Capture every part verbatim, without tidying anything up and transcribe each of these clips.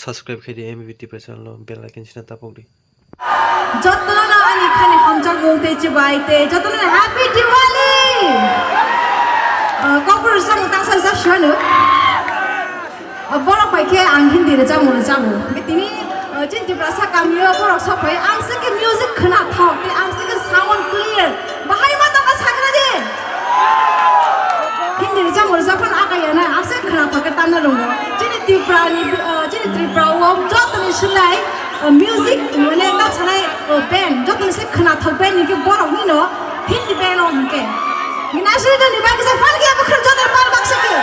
Subscribe khe di M B T P channel o, bell icon sina tapok di. Jotono ani khani hamjakmung tei chibai tei jotono Happy Diwali! Ah, kokborok samung tangsa rwjak siyano. Ah, borok bai khe ang Hindi rwchapmung rwchago. Tini, ah, chini Tiprasa kamio borok sok phai, ang se khe music khwnathok tei ang se khe sound clear. Bahai ma tongkha sakra di. Hindi rwchapmung rwchapphano aka yana, ang se khwnathok khe tamna rwngo. Chini Tripura ni, ah, chini Tripura o jotoni swlai, ah, music, mane, tap sanai, ah, band, jotoni se khwnathok band hinkhe borok hino Hindi band o hinkhe. Gina sri doni bagwi sa fan khe abukhar joto pal baksa khe.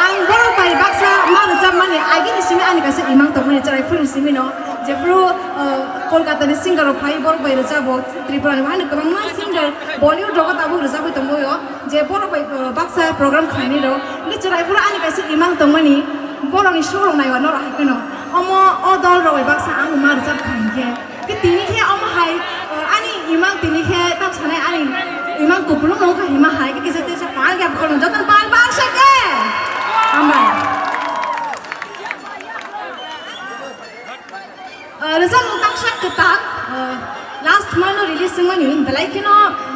Ang borok bai baksa ma rwchapmani agini simi ani kaisa imang tongmani chwrai phuru simi no. Jephuru, ah, Kolkata ni singer rok phai borok bai rwchabo, Tripura ni mani kwbangma singer Bollywood rogo tabuk rwchapwi tongboio. Je borok bai, uh, baksa program khlainai rok, hwnkhe chwrai phuru ani kaisa imang tongmani, borokni show rok naiwa norok hai kheno. Omo o dol rok bai baksa ang ma rwchap kha hinkhe. Khe tini khe omo hai, uh, ani imang tini khe tam sanai ani imang kupulung rok kha hima hai khe kisa kisa pal khe aphuru jotono pal baksa khe. Hambai. Ah, rwchapmung tangsa kwtal, ah, last month no release wngmani, belai kheno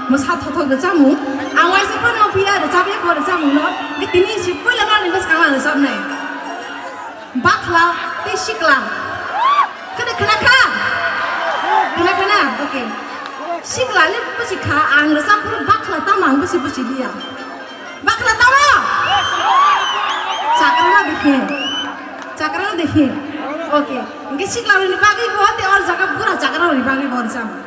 mwsa thothok rwchapmung. Ang waisa phano phiya rwchapya kho rwchapmung no, hwnkhe tini si puila nani bwskang ang rwchapnai. Bakhla tei sikla. Khwna, khwna kha? Khwna, khwna? Okay. Sikla le buji kha, ang rwchap phuru bakhla tamo ang buji buji liya. Bakhla tamo? Chakra na dekhe. Chakra na dekhe. Okay. Hwnkhe sikla rokni bagwi bo, tei or jaga bura chakra rokni bagwi bo rwchapmung.